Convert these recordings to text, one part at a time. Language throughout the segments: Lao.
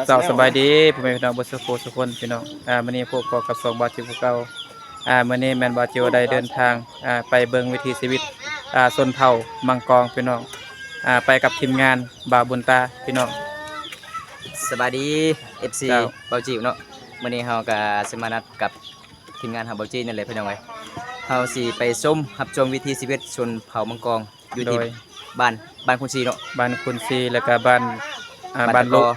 ເຈົ້າ ສະບາຍດີພໍ່ແມ່ພີ່ນ້ອງເບິດສູ່ຜູ້ສູ່ຄົນພີ່ນ້ອງ. ອາ ມື້ນີ້ພົບພໍ້ກັບຊ່ອງບ່າວຈິ້ວຄືເກົ່າ. ອາ ມື້ນີ້ແມ່ນບ່າວຈິ້ວໄດ້ເດີນທາງ ອາ ໄປເບິ່ງວິຖີຊີວິດ ອາ ຊົນເຜົ່າມັງກອງພີ່ນ້ອງ. ອາ ໄປກັບທີມງານບ່າວບຸນຕາພີ່ນ້ອງ. ສະບາຍດີ ເອັບຊີ ເຈົ້າ ບ່າວຈິ້ວເນາະ. ມື້ນີ້ເຮົາກະຊິມານັດກັບ ທີມງານຂອງບ່າວຈີ້ນັ້ນແຫຼະພີ່ນ້ອງເອີຍ. ເຮົາຊິໄປຊົມຮັບຊົມວິຖີຊີວິດຊົນເຜົ່າມັງກອງ ຢູ່ທີ່ ໂດຍ ບ້ານ ບ້ານຄຸນຊີເນາະ ບ້ານຄຸນຊີ ແລ້ວກະບ້ານ ອ່າ ບ້ານ ບ້ານໂລະ ຕະກໍ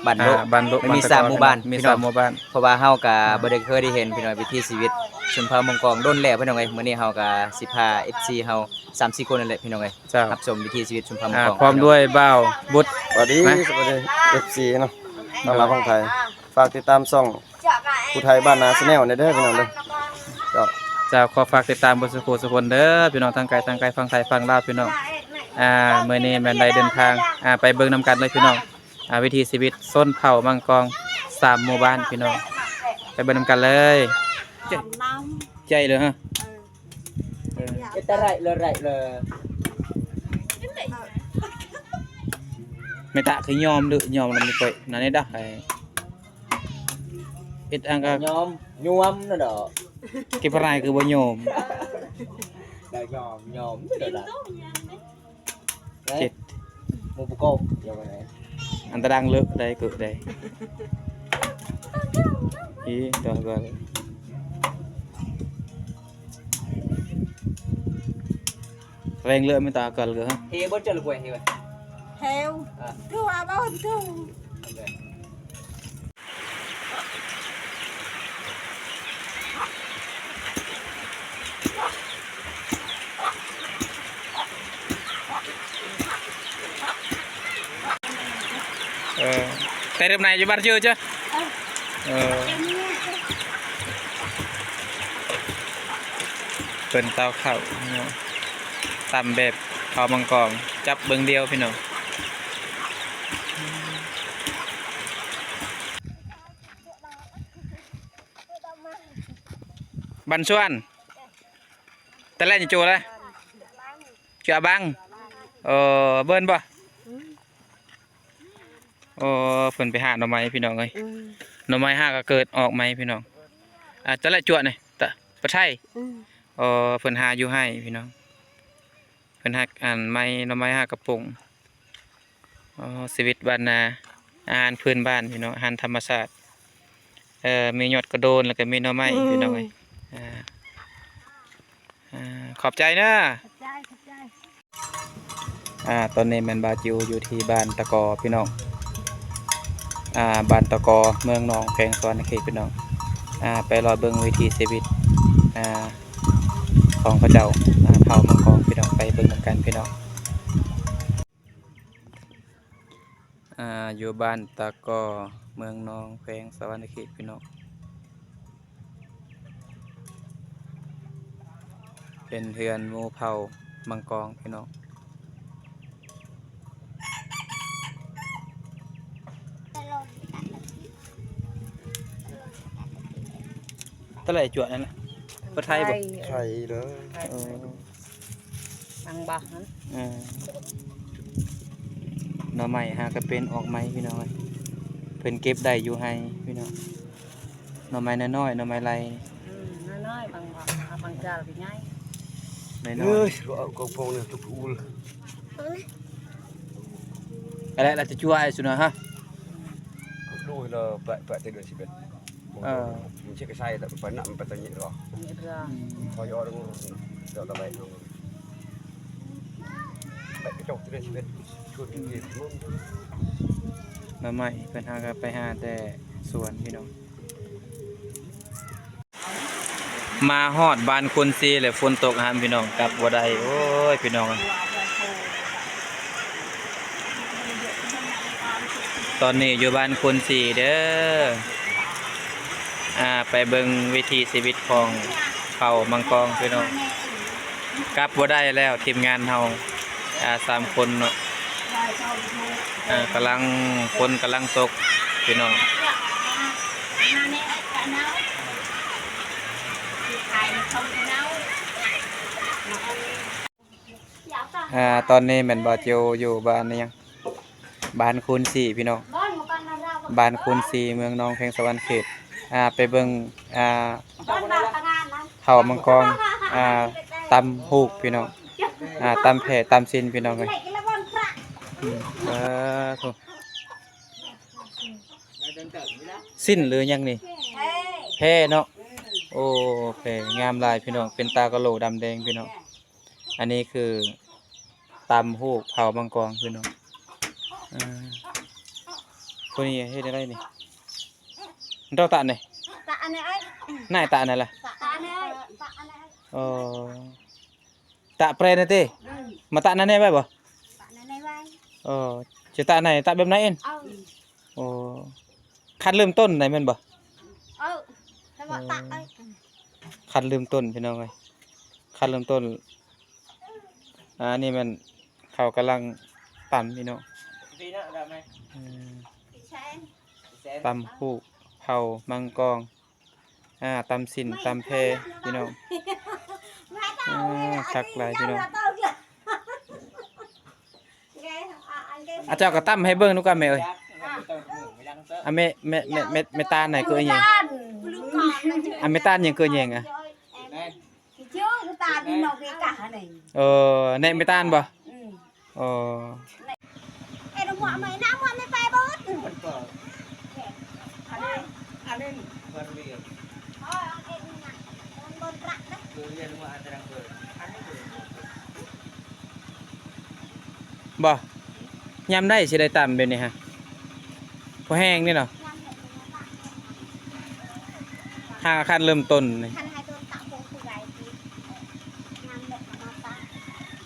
ບ້ານໂລະ ອ່າ ບ້ານໂລະ ມັນມີ ບ້ານຕະກໍ ສາມໝູ່ບ້ານ ພີ່ນ້ອງ ມີສາມໝູ່ບ້ານ. ເພາະວ່າເຮົາກະ ອ່າ ບໍ່ໄດ້ເຄີຍໄດ້ເຫັນພີ່ນ້ອງ ວິຖີຊີວິດຊົນເຜົ່າມັງກອງດົນແລ້ວພີ່ນ້ອງເອີຍ. ມື້ນີ້ເຮົາກະຊິພາ ເອັບຊີ ເຮົາສາມສີ່ຄົນນັ້ນແຫຼະພີ່ນ້ອງເອີຍ ເຈົ້າ ຮັບຊົມວິຖີຊີວິດຊົນເຜົ່າມັງກອງ ອ່າ ພ້ອມດ້ວຍບ່າວບຸດ ສະບາຍດີ ນະ ສະບາຍດີ ເອັບຊີ ເນາະ ທັງລາວທັງໄທ. ຝາກຕິດຕາມຊ່ອງ ຜູ້ໄທບ້ານນາ Channel ແດ່ເດີພີ່ນ້ອງເດີ. ເຈົ້າ ເຈົ້າ ຂໍຝາກຕິດຕາມເບິດສູ່ຜູ້ສູ່ຄົນເດີພີ່ນ້ອງ ທັງໄກທັງໄກ ຝັ່ງໄທຝັ່ງລາວພີ່ນ້ອງ. ອ່າ ມື້ນີ້ແມ່ນໄດ້ເດີນທາງ ອ່າ ໄປເບິ່ງນຳກັນເລີຍພີ່ນ້ອງ. ອ່າ ວິຖີຊີວິດຊົນເຜົ່າມັງກອງສາມໝູ່ບ້ານພີ່ນ້ອງ ໄປເບິ່ງນຳກັນເລີຍ. ໃຈເລີຍຮະ ເອີ ເຮັດແຕ່ໄຣເລີ ໄຣເລີ. ແມ່ຕາຄືຍອມເດີ ຍອມນຳໄປນັ້ນເດ້. ເຮັດອັນກະຍອມ ຍວມນັ້ນດອກ ເກັບປານໃດຄືບໍ່ຍອມ ໄດ້ຍອມ ຍອມເດີ. ເຈັດ ໝູ່ປະກອບ ອັນຕະດັງເລີະໄດ້ເກີດໄດ້ ອີ ຕົວກ່ອນ ແຮງເລີະແມ່ນຕາກັນເລີະ ເຮບໍ່ເຈີລະກວຍເຮ ເຮ ອ່າ ຄືວ່າບໍ່ເຖິງ. ເອີ ແຕ່ເລີ່ມໃນຢູ່ບ້ານເຈີເຈົ້າ ເອີ ເພິ່ນເຕົາເຂົ້າເນາະ ຕຳແບບເຂົ້າມັງກອງ ຈັບເບິ່ງດຽວພີ່ນ້ອງ. ບັນຊວນ ແຕ່ແລກຈະໂຈລະ ຈະບັງ ເອີ ເບິ່ນບໍ່? ໂອ້ ເພິ່ນໄປຫາໜໍ່ໄມ້ພີ່ນ້ອງເອີຍ ໜໍ່ໄມ້ຫາກະເກີດອອກໃໝ່ພີ່ນ້ອງ. ອາ ຕະແລະຈວດນີ້ ຕະ ປະໄທ ເອີ ເພິ່ນຫາຢູ່ໄຮ່ພີ່ນ້ອງ ເພິ່ນຫາອັນໄມ້ ໜໍ່ໄມ້ຫາກະປົງ. ອໍ ຊີວິດບ້ານນາ ອາຫານພື້ນບ້ານພີ່ນ້ອງ ອາຫານທຳມະຊາດ ເອີ ມີຍອດກະໂດນ ແລ້ວກະມີໜໍ່ໄມ້ພີ່ນ້ອງເອີຍ. ອາ ຂອບໃຈເດີ ຂອບໃຈ ຂອບໃຈ. ອາ ຕອນນີ້ແມ່ນບ່າວຈິ້ວຢູ່ທີ່ບ້ານຕະກໍພີ່ນ້ອງ ອາ ບ້ານຕະກໍ ເມືອງໜອງ ແຂວງສະຫວັນນະເຂດພີ່ນ້ອງ. ອາ ໄປເລາະເບິ່ງວິຖີຊີວິດ ອາ ຂອງເຂົາເຈົ້າ ອາ ເຜົ່າມັງກອງພີ່ນ້ອງ ໄປເບິ່ງນຳກັນພີ່ນ້ອງ. ອາ ຢູ່ບ້ານຕະກໍ ເມືອງໜອງ ແຂວງສະຫວັນນະເຂດພີ່ນ້ອງ ເປັນເຮືອນໝູ່ເຜົ່າມັງກອງພີ່ນ້ອງ. ຕະໄຫຼຈວດນັ້ນນະ ປະໄທບໍ່? ໄທເດີ ເອີ ທາງບາກຫັ້ນ ເອີ ໜໍ່ໄມ້ຫາກະເປັນອອກໃໝ່ພີ່ນ້ອງເອີຍ ເພິ່ນເກັບໄດ້ຢູ່ໄຮ່ພີ່ນ້ອງ. ໜໍ່ໄມ້ນ້ອຍໆ ໜໍ່ໄມ້ໄລ່ ອືມ ນ້ອຍໆ ບາງບາກ ບາງຈາລະໃຫຍ່ ນ້ອຍໆ ເອີຍ ເອົາກອງໂພງນີ້ທຸກອູລ ອະໄລລະຈະຈົວໄອ້ສຸນະຮະ ດູລະປະ ປະແຕ່ເດືອນສິບເອັດ ເອີ ມັນຊິກະໃສ່ແລ້ວ ໄປນຳໄປຕະຍິດລອ ຕະຍິດລອ ອືມ ຂໍຢໍ້ລະ ດອກຕະໄບ ໄປກະຈົກເດືອນສິບເອັດ ຊວນກິນເກມ ໜໍ່ໄມ້ເພິ່ນຫາກະໄປຫາແຕ່ສວນພີ່ນ້ອງ. ມາຮອດບ້ານຄົນຊີແລ້ວ ຝົນຕົກຫ້າມພີ່ນ້ອງ ກັບບໍ່ໄດ້ ໂອ້ຍ ພີ່ນ້ອງເອີຍ. ຕອນນີ້ຢູ່ບ້ານຄູນສີ່ເດີ ອ່າ ໄປເບິ່ງວິຖີຊີວິດຂອງເຜົ່າມັງກອງພີ່ນ້ອງ. ກັບບໍ່ໄດ້ແລ້ວ ທີມງານເຮົາ ອ່າ ສາມຄົນເນາະ ອ່າ ກຳລັງ ຝົນກຳລັງຕົກພີ່ນ້ອງ. ອ່າ ຕອນນີ້ແມ່ນບ່າວຈິວຢູ່ບ້ານອີ່ຫຍັງ ບ້ານຄູນສີ່ພີ່ນ້ອງ ບ້ານຄູນສີ່ ເມືອງໜອງ ແຂວງສະຫວັນນະເຂດ ອ່າ ໄປເບິ່ງ ອ່າ ເຜົ່າມັງກອງ ອ່າ ຕຳຫູກພີ່ນ້ອງ ອ່າ ຕຳແພ ຕຳຊີ້ນພີ່ນ້ອງເອີຍ. ອືມ ເອີ ໂທ້ ຊີ້ນຫຼືຫຍັງນີ້? ແພເນາະ. ໂອ້ ແພງາມຫຼາຍພີ່ນ້ອງ ເປັນຕາກະໂຫຼດຳແດງພີ່ນ້ອງ. ອັນນີ້ຄືຕຳຫູກເຜົ່າມັງກອງພີ່ນ້ອງ. ເອີ ຜູ້ນີ້ເຮັດແນວໃດນີ້? ເຈົ້າຕະນີ້ ຕະອັນນີ້ອ້າຍ ນາຍຕະນັ້ນລະ ຕະອັນນີ້ອ້າຍ ຕະອັນນີ້ອ້າຍ. ອໍ ຕະແປນນີ້ຕິ? ອືມ ມາຕະນັ້ນແນ່ໄວ້ບໍ່? ຕະນັ້ນແນ່ໄວ້. ອໍ ຈະຕະໃນ ຕະແບບໃນເອງ? ເອີ ໂອ້ ຄັນເລີ່ມຕົ້ນໃດແມ່ນບໍ່? ເອີ ແຕ່ວ່າຕະ ເອີ ຄັນເລີ່ມຕົ້ນພີ່ນ້ອງເອີຍ ຄັນເລີ່ມຕົ້ນ. ອ່າ ອັນນີ້ແມ່ນເຂົາກຳລັງຕຳພີ່ນ້ອງ ເອີ ຕຳຫູກເຜົ່າມັງກອງ ອ່າ ຕຳຊີ້ນຕຳແພພີ່ນ້ອງ. ອ່າ ຄັກຫຼາຍພີ່ນ້ອງ. ອາ ເຈົ້າກໍຕຳໃຫ້ເບິ່ງດູກະແມ່ເອີຍ. ອາ ແມ່ ແມ່ ແມ່ ແມ່ຕານໃນຄືອີ່ຫຍັງ? ອາ ແມ່ຕານຫຍັງຄືອີ່ຫຍັງອະ? ເອີ ແນະແມ່ຕານບໍ່? ອືມ ເອີ ບໍ່ ຍາມໃດຊິໄດ້ຕຳແບບນີ້ຮະ? ພໍແຫ້ງນີ້ເນາະ ຫາຄັນເລີ່ມຕົ້ນນີ້.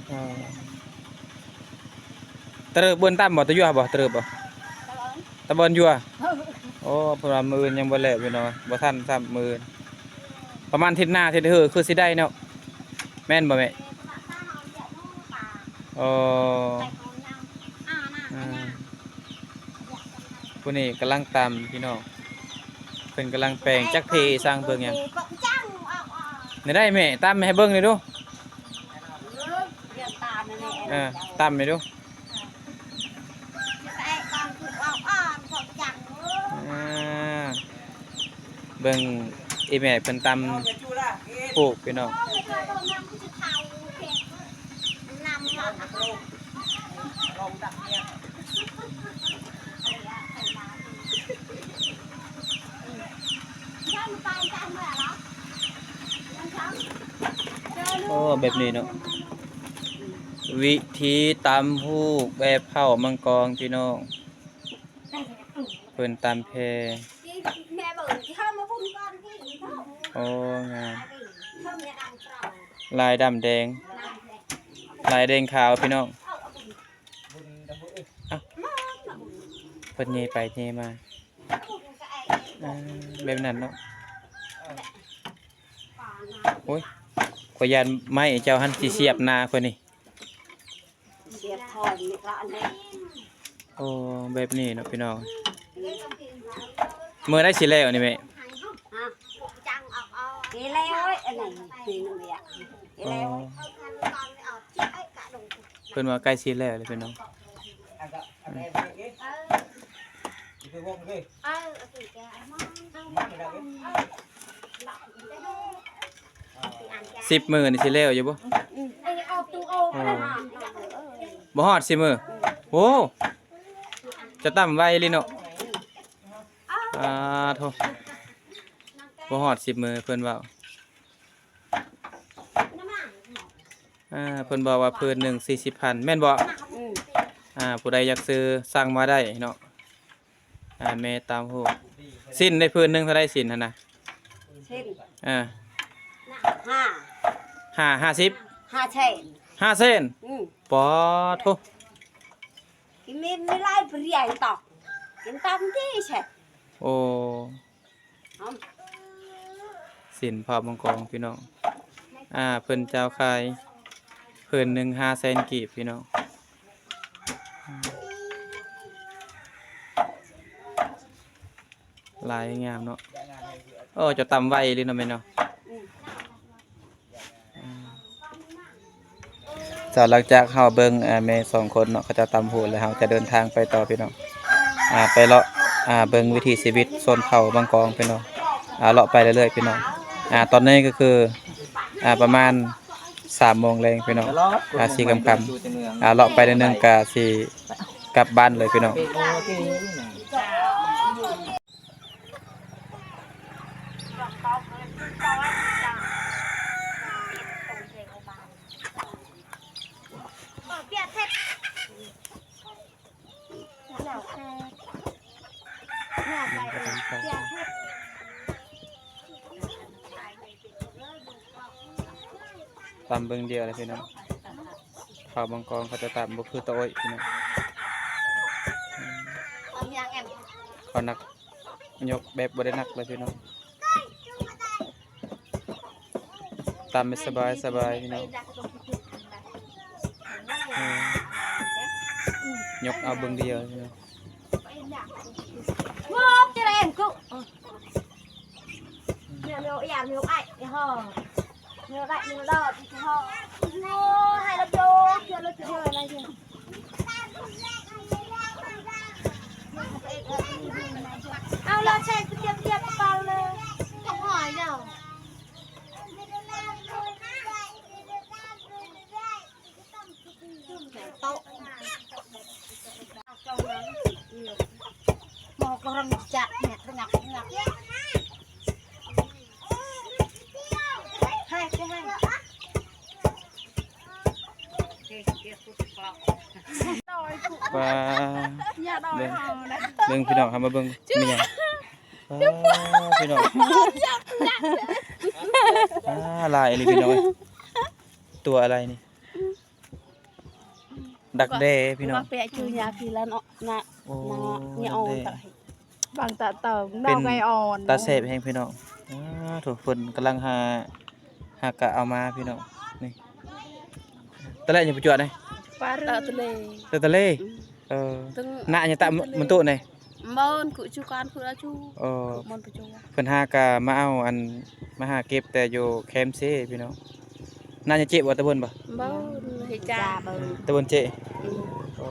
ເອີ ຕະເລີບເບິ່ນຕຳບໍ່? ຕະຍົວະບໍ່? ຕະເລີບບໍ່? ຕະບອນ ຕະບອນຍົວະ. ໂອ້ ເພິ່ນວ່າມື້ອື່ນຍັງບໍ່ແລ້ວພີ່ນ້ອງ ບໍ່ທັນຊ້ຳມື້ອື່ນ. ປະມານທິດໜ້າທິດເຫີຄືຊິໄດ້ເນາະ ແມ່ນບໍ່ແມ່? ໂອ້ ອືມ ຜູ້ນີ້ກຳລັງຕຳພີ່ນ້ອງ ເພິ່ນກຳລັງແປງຈັກເພຊ່າງເບິ່ງຫຍັງ. ແນວໃດແມ່ ຕຳໃຫ້ເບິ່ງໜ່ອຍດູ. ເອີ ຕຳໃຫ້ດູ. ອ່າ ເບິ່ງອີ່ແມ່ເພິ່ນຕຳຫູກພີ່ນ້ອງ. ໂອ້ ແບບນີ້ເນາະ ວິທີຕຳຫູກແບບເຜົ່າມັງກອງພີ່ນ້ອງ. ເພິ່ນຕຳແພ. ໂອ້ ງາມ ລາຍດຳແດງ ລາຍແດງຂາວພີ່ນ້ອງ. ເອົາ ເພິ່ນເຫຍ່ໄປເຫຍ່ມາ ອ່າ ແບບນັ້ນເນາະ. ໂອ້ຍ ຂ້ອຍຢ້ານໄມ້ເຈົ້າຫັ້ນຊິສຽບໜ້າຂ້ອຍນີ້. ສຽບຖອນນີ້ກະອັນນີ້. ໂອ້ ແບບນີ້ເນາະພີ່ນ້ອງ. ມື້ໃດຊິແລ້ວນີ້ແມ່? ຮະ? ຊິແລ້ວ ອັນນີ້ ປີນີ້ແຫຼະ ຊິແລ້ວ. ອໍ ເພິ່ນວ່າໃກ້ຊິແລ້ວແລ້ວພີ່ນ້ອງ. ອືມ ສິບມື້ນີ້ຊິແລ້ວຢູ່ບໍ່? ອືມ ອໍ ບໍ່ຮອດສິບມື້. ໂອ້ ຈະຕຳໄວອີ່ຫຼີເນາະ. ອາ ໂທ້ ບໍ່ຮອດສິບມື້ເພິ່ນເວົ້າ. ອ່າ ເພິ່ນບອກວ່າຜືນໜຶ່ງສີ່ສິບພັນ ແມ່ນບໍ່? ອືມ ອ່າ ຜູ້ໃດຢາກຊື້ສັ່ງມາໄດ້ເນາະ. ອ່າ ແມ່ຕຳຫູກ ສິ້ນໄດ້ຜືນໜຶ່ງເທົ່າໃດ? ສິ້ນຫັ້ນນະ ສິ້ນ ອ່າ ຫ້າ ຫ້າ ຫ້າສິບ ຫ້າແສນ ຫ້າແສນ. ອືມ ປາໂທ້ ມີ ມີຫຼາຍປຽງຕອກ. ກິນຕຳຕິແຊະ ໂອ້ ເອົາ ສິນພາບາງກອງພີ່ນ້ອງ ອ່າ ເພິ່ນເຈົ້າຂາຍ ເພິ່ນໜຶ່ງຫ້າແສນກີບພີ່ນ້ອງ ອືມ ລາຍງາມເນາະ ໂອ້ ເຈົ້າຕຳໄວອີ່ຫຼີເນາະແມ່ເນາະ ອືມ ເຈົ້າ ຫຼັງຈາກເຮົາເບິ່ງ ອ່າ ແມ່ສອງຄົນເນາະ ເຂົາເຈົ້າຕຳຫູດແລ້ວ ເຮົາຈະເດີນທາງໄປຕໍ່ພີ່ນ້ອງ ອ່າ ໄປເລາະ ອ່າ ເບິ່ງວິຖີຊີວິດຊົນເຜົ່າບາງກອງພີ່ນ້ອງ ອ່າ ເລາະໄປເລື້ອຍໆພີ່ນ້ອງ ອ່າ ຕອນນີ້ກໍຄື ອ່າ ປະມານສາມໂມງແລງພີ່ນ້ອງ ອ່າ ສີ່ຄ່ຳໆ ອ່າ ເລາະໄປໜ້ອຍໜຶ່ງກະຊິກັບບ້ານເລີຍພີ່ນ້ອງ. ຕຳເບິ່ງດຽວແຫຼະພີ່ນ້ອງ ເຂົ້າບາງກອງເຂົາຈະຕຳບໍ່ຄືຕາໂອ້ຍພີ່ນ້ອງ ເຂົາໜັກ ຍົກແບບບໍ່ໄດ້ໜັກເລີຍພີ່ນ້ອງ ຕຳແບບສະບາຍໆ ພີ່ນ້ອງ ເອີ ຍົກເອົາເບິ່ງດຽວພີ່ນ້ອງ ເອົາລະ ໃສ່ປຽບໆ ເປົ່າເລີຍ ກັບຫອຍເຈົ້າ. ໂຕະ ໝໍກຳລັງຈະແຫກ ງັກ ງັກ ໃຫ້ ໃຫ້ ໃຫ້ ປາ ເບິ່ງ ເບິ່ງພີ່ນ້ອງ ເຮົາມາເບິ່ງ ມີຫຍັງ ປາ ພີ່ນ້ອງ ປາ ຫຼາຍອີ່ຫຼີພີ່ນ້ອງເອີຍ ຕົວອະໄລນີ້ ດັກແດ້ພີ່ນ້ອງ ແປະຈື່ຍາພີລະເນາະ ນະ ໂອ້ ຍາອ່ອນ ບາງຕາເຕົາ ເປັນ ເນົ່າໄກ່ອ່ອນ ຕາແຊບແຮງພີ່ນ້ອງ ອາ ໂທ້ ເພິ່ນກຳລັງຫາ ຫາກະເອົາມາພີ່ນ້ອງ ນີ້ ຕະແຫຼະຫຍັງປະຈວດນີ້ ປາເຕົາທະເລ ເຕົາທະເລ ອືມ ເອີ ນະຫຍັງຕະມັນຕຸນີ້ ເອີ ເພິ່ນຫາກະມາເອົາອັນ ມາຫາເກັບແຕ່ຢູ່ແຄມເຊພີ່ນ້ອງ ນະຫຍັງເຈບໍ່ ຕະບົນບໍ່ ຕະບົນເຈ ອືມ ໂອ້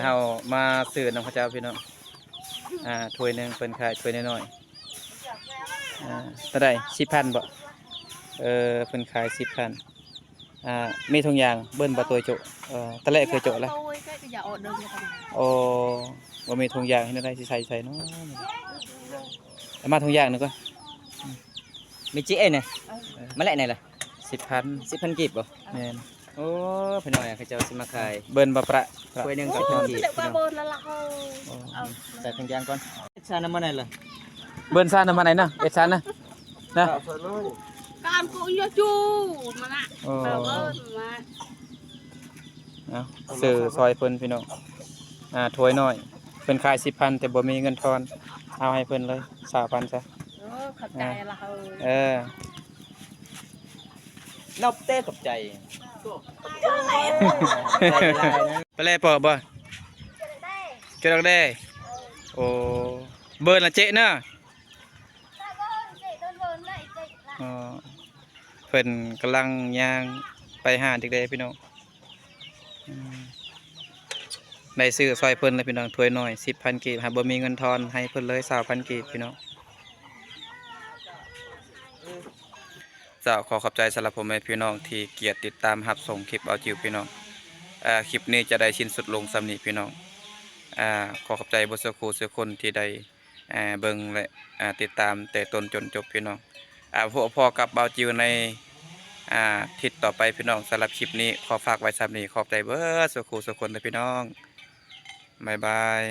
ເຮົາມາຊື້ນຳເຂົາເຈົ້າພີ່ນ້ອງ ອ່າ ຖ້ວຍໜຶ່ງເພິ່ນຂາຍຖ້ວຍນ້ອຍໆ ອ່າ ເທົ່າໃດ ສິບພັນບໍ່ ເອີ ເພິ່ນຂາຍສິບພັນ ອ່າ ມີຖົງຢາງເບິ່ນບໍ່ ໂຕຍໂຈະ ເອີ ຕະແລະເຄີຍໂຈະລະ ໂອ້ ບໍ່ມີຖົງຢາງເຮັດແນວໃດ ຊິໃສ່ໃສ່ເນາະ ເອົາມາຖົງຢາງໜຶ່ງກ່ອນ ມີຈິເອນະ ມາແລະໄນລະ ສິບພັນ ສິບພັນກີບບໍ່ ແມ່ນ ໂອ້ ພີ່ນ້ອງເຂົາເຈົ້າຊິມາຂາຍ ເບິ່ນບໍ່ ປະ ປະ ຖ້ວຍໜຶ່ງກັບພັນກີບ ໃສ່ຖົງຢາງກ່ອນ ຊານຳມາໄນລະ ເບິ່ນຊານຳມາໄນນະ ເອັດຊານນະ ນະ ການກຸຍຢູ່ມານະ ໂອ້ ເອີ ເບິ່ນມາ ເອົາ ຊື້ຊ່ອຍເພິ່ນພີ່ນ້ອງ ອ່າ ຖ້ວຍນ້ອຍ ເພິ່ນຂາຍສິບພັນ ແຕ່ບໍ່ມີເງິນທອນ ເອົາໃຫ້ເພິ່ນເລີຍ ຊາວພັນຊະ ໂອ້ ຂອບໃຈລະເອີຍ ເອີ ນອບເຕ້ ຂອບໃຈ ໄປແລປອບບໍ່ ເຈດອກແດ່ ໂອ້ ເບິ່ນລະເຈະເນາະ ອໍ ເພິ່ນກຳລັງຍ່າງໄປຫາເດັກແດ່ພີ່ນ້ອງ ອືມ ໄດ້ຊື້ຊ່ອຍເພິ່ນແລ້ວພີ່ນ້ອງ ຖ້ວຍນ້ອຍສິບພັນກີບ ຫາກບໍ່ມີເງິນທອນ ໃຫ້ເພິ່ນເລີຍຊາວພັນກີບພີ່ນ້ອງ ເຈົ້າ ຂໍຂອບໃຈສຳລັບພໍ່ແມ່ພີ່ນ້ອງທີ່ກຽດຕິດຕາມຮັບຊົມຄລິບບ່າວຈິວພີ່ນ້ອງ ເອີ ຄລິບນີ້ຈະໄດ້ສິ້ນສຸດລົງສ່ຳນີ້ພີ່ນ້ອງ ເອີ ຂໍຂອບໃຈເບິດສູ່ຄູ່ສູ່ຄົນທີ່ໄດ້ ອ່າ ເບິ່ງ ແລະ ອ່າ ຕິດຕາມແຕ່ຕົ້ນຈົນຈົບພີ່ນ້ອງ ອ່າ ພົບພໍ້ກັບບ່າວຈິວໃນ ອ່າ ຄລິບຕໍ່ໄປພີ່ນ້ອງ ສຳລັບຄລິບນີ້ຂໍຝາກໄວ້ສ່ຳນີ້ ຂອບໃຈເບິດສູ່ຄູ່ສູ່ຄົນເດີພີ່ນ້ອງ ບາຍບາຍ.